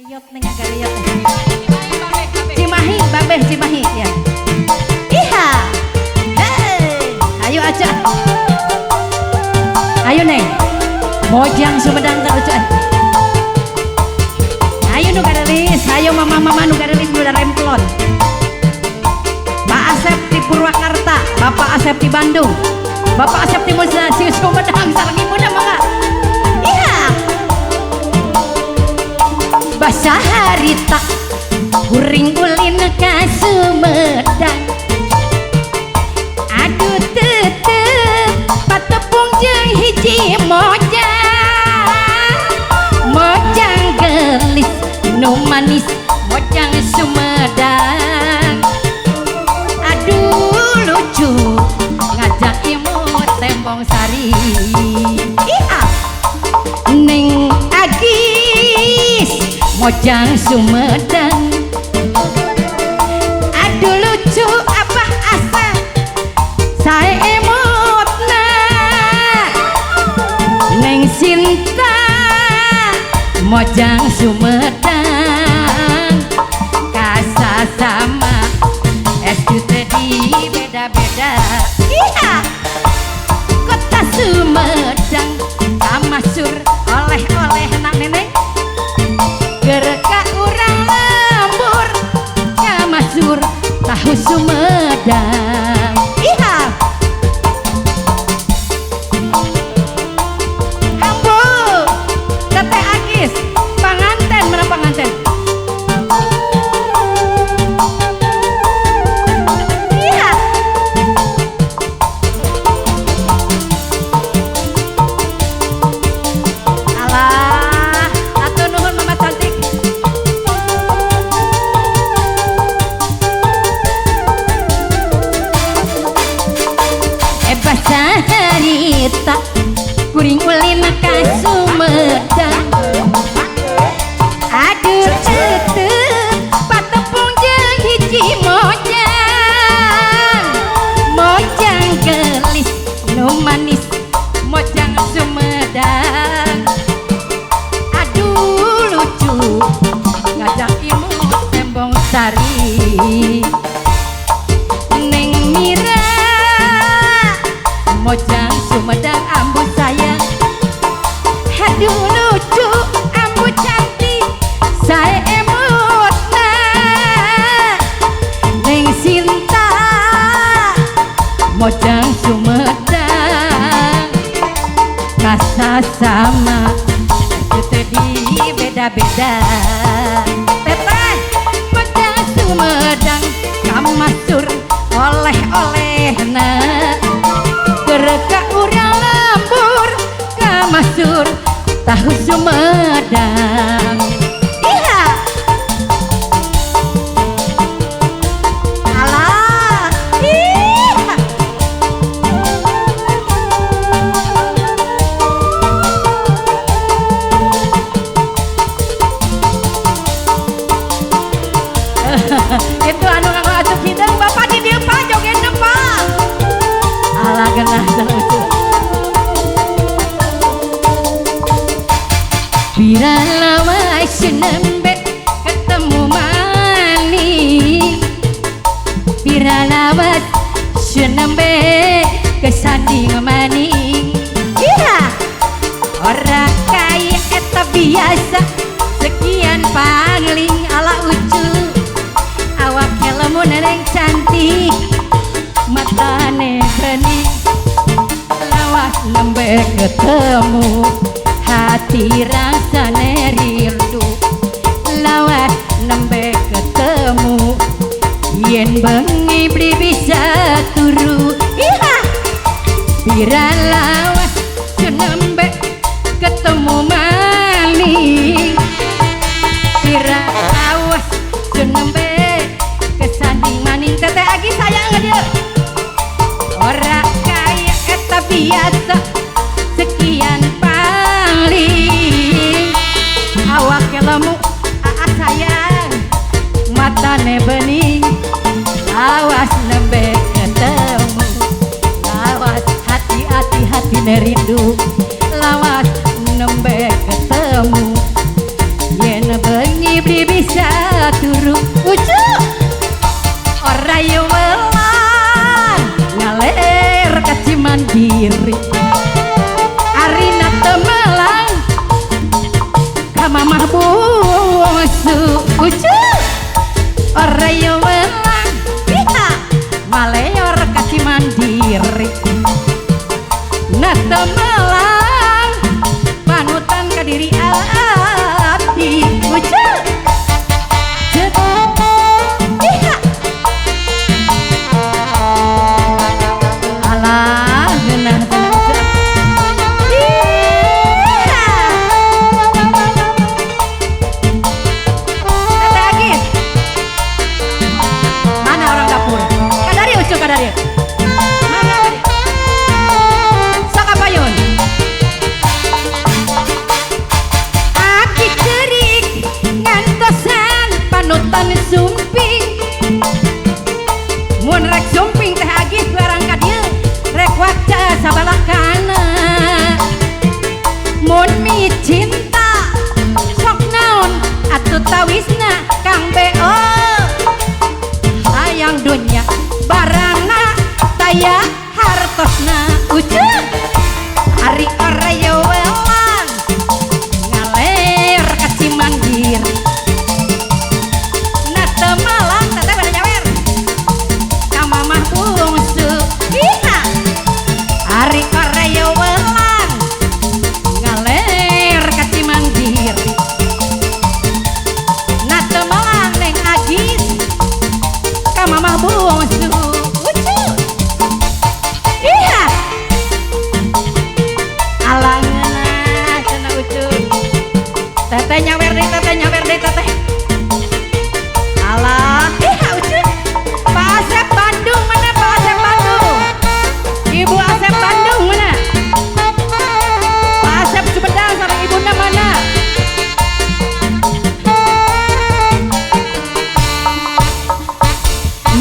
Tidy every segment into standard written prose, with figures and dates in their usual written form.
Gareyot neng gareyot. Cimahi, Babeh Cimahi ya. Iha. Hey, ayo aja. Ayo neng. Mojang Sumedang tak ucuan. Ayo nu garelis, ayo mama-mama nu garelis nu remplon. Pak Asep di Purwakarta, Bapak Asep di Bandung, Bapak Asep di Musa Sumedang sareng ibuna mangga. Iya. Basa harita kuring ulin ka Sumedang. Aduh tetep patepung jeung hiji mojang. Mojang gelis nu manis mojang Sumedang. Aduh lucu ngajak imut tembong sari. Iya. Neng Agis mojang Sumedang. Aduh lucu apa asa sae emotna. Neng Sinta mojang Sumedang. Kasa sama SQT di beda-beda. Iya. Kota Sumedang kamasur oleh-oleh nang nenek. Gereka urang lembur kamasur tahu Sumedang. Iya. Ambu Teteh Agis panganten, mana panganten? Iya. Alah, atuh nuhun mama cantik. Basa harita kuring ulin ka Sumedang. Aduh tetep patepung jeung hiji mojang. Mojang gelis nu manis mojang Sumedang. Aduh lucu ngajak imut tembong sari. Neng Mira mojang Sumedang ambu sayang. Aduh lucu ambu cantik sae emotna. Neng Sinta mojang Sumedang. Kasa sama tadi beda-beda. Teteh mojang Sumedang kamasur oleh-olehna. Gereka urang lembur kamasur tahu Sumedang. Iya. Alah. Iya. Itu anu nganggo acuk hideung bapak di dieu Pak jogetna Pak. Alah genah lucu. Pira lawas nembe ketemu maning. Pira lawas nembe kesanding maning. Iya. Ora kaya eta biasa sekian pangling ala ucu. Awak helmu neneng cantik matane bening. Lawas nembe ketemu hati rasane rindu. Lawas nembe ketemu yen bengi beli bisa turu. Iya. Pira lawas nembe ketemu maning. Pira lawas nembe kesanding maning. Teteh Agis sayang nggak dia? Ora kaya eta biasa sekian paling. Awak lemu aa sayang matane bening. Awas nembe ketemu lawas hati-hati hatine rindu. Lawas nembe ketemu yen bengi Ucu ora yo welang ngaler ka Cimandiri arina teu melang ka mamah bungsu. Ucu ora yo welang maleyor ka Cimandiri na teu melang panutan ka diri abdi. Ucu alah geunah tenan. Teteh Agis, mana orang dapur? Kadari Ucu kadari. Mana kadari? Sok apayun? Aki cerik ngantosan panutan sumping. Mun rek sumping teh Agis barang ka dieu rek waca sabalakana. Mun mi cinta sok naon atuh tawisna Kang Beo. Hayang dunya barana taya hartosna. Ucu ari ora yo welang ngaler ka Cimandiri na teu malang teteh bade nyawer ka mamah bungsu. Iha ari ora yo welang ngaler ka Cimandiri na teu malang Neng Agis ka mamah bungsu. Ucu iha alangeuna cenah Ucu. Teteh nyawer deui, teteh nyawer deui teteh. Alah, iha Ucu. Pak Asep Bandung mana Pak Asep Bandung? Ibu Asep Bandung mana? Pak Asep Sumedang sareng ibuna mana?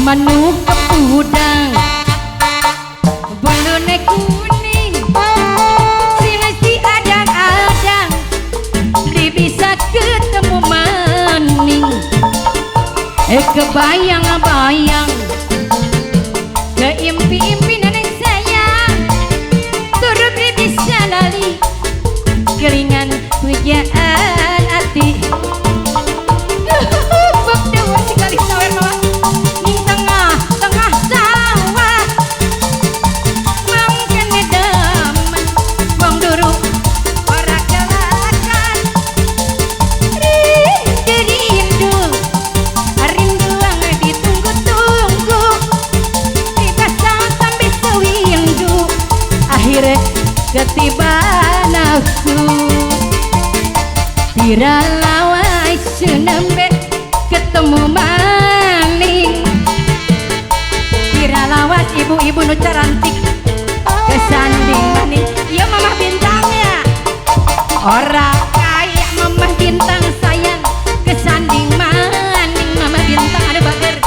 Manuk kepudang bulune kuning sinesi adang-adang beli bisa ketemu maning. Kebayang-bayang keimpi-impi neneng sayang turut beli bisa lali kelingan pujaan hati. Bab dewa sekali sawer mama ning tengah-tengah sawah mangkene demen wong duru ora kelakan rindu rindu rinduang ditunggu-tunggu dipasang sampai sewindu akhirnya ketiba nafsu. Pira lawai senembe ketemu maning. Pira lawas ibu-ibu nu carantik kesanding maning. Iya mamah bintangnya ora kayak mamah bintang sayang kesanding maning. Mamah bintang ada bager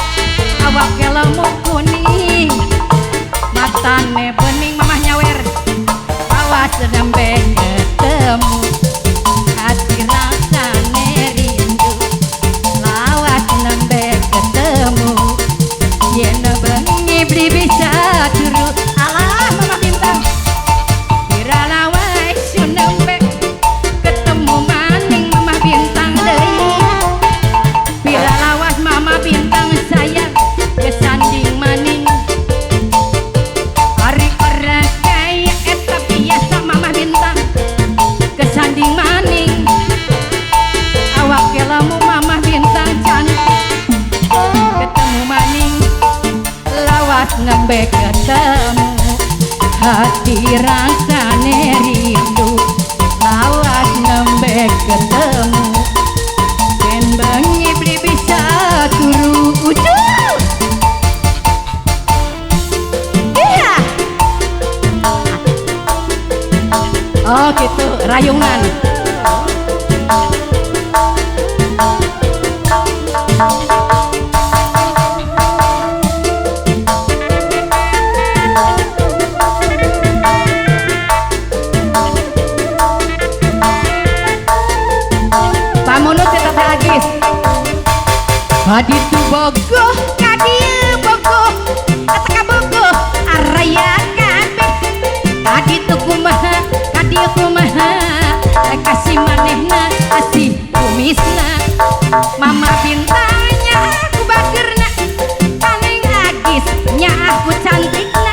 awak kelemu kuning matane bening mamah nyawer awas nembe ketemu hati rasane rindu lawas nembe ketemu yen bengi beli bisa turu. Alah mamah bintang pira lawas nembe ketemu maning mamah bintang deui. Pira lawas mama bintang sayang kesanding maning. Ari ora kaya eta biasa mamah bintang kesanding maning. Awak kelemu mamah bintang cantik ketemu maning lawas nembe ketemu hati rasane rindu lawas nembe ketemu ben bengi beli bisa turu. Ucu iya. Oh gitu rayungan. Kaditu bogoh kadieu bogoh eta kabogoh araya kabeh. Kaditu kumaha kadieu kumaha kasih manehna asih kumisna. Mama bintangnya aku bagerna, paling agis nya aku cantikna,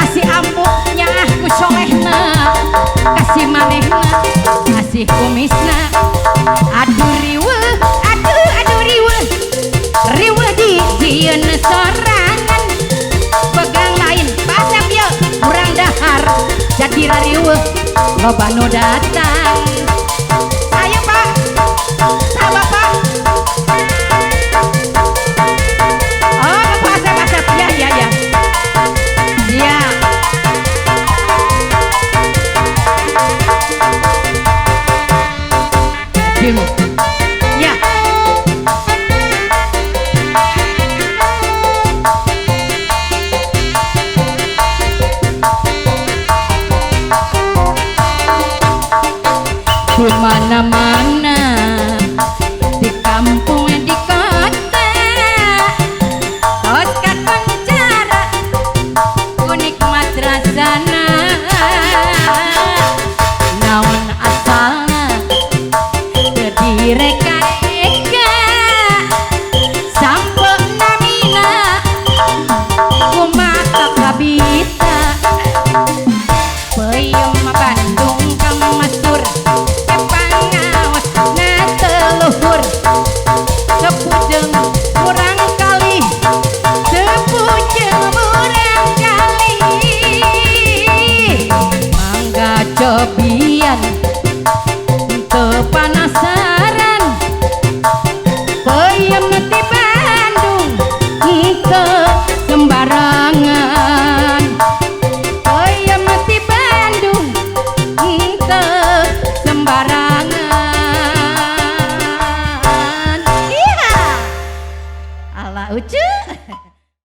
kasih ampuknya aku solehna, kasih manehna asih kumisna. Aduh riweuh, aduh aduh riweuh, riweuh di jieun sorangan. Pegang lain pasang ieu urang dahar jadi rariweuh loba nu datang. Ayo Pak, sama Pak. Oh, Bapak Asep, Asep, ya ya ya. Iya. Ya. Di mana-mana, di kampung, di kota, tos kakoncara ku nikmat rasana. Naon asalna teu direka-reka, sampe namina kumaha kabita. Peuyeum Bandung kamasur pangaos na teluhur, sepujeng kurang kali, sepujeng murang kali. Mangga cobian teu panasaran, peuyeum ti Bandung teu sembarangan. Peuyeum ti Bandung teu sembarangan. Iya. Ala ucu.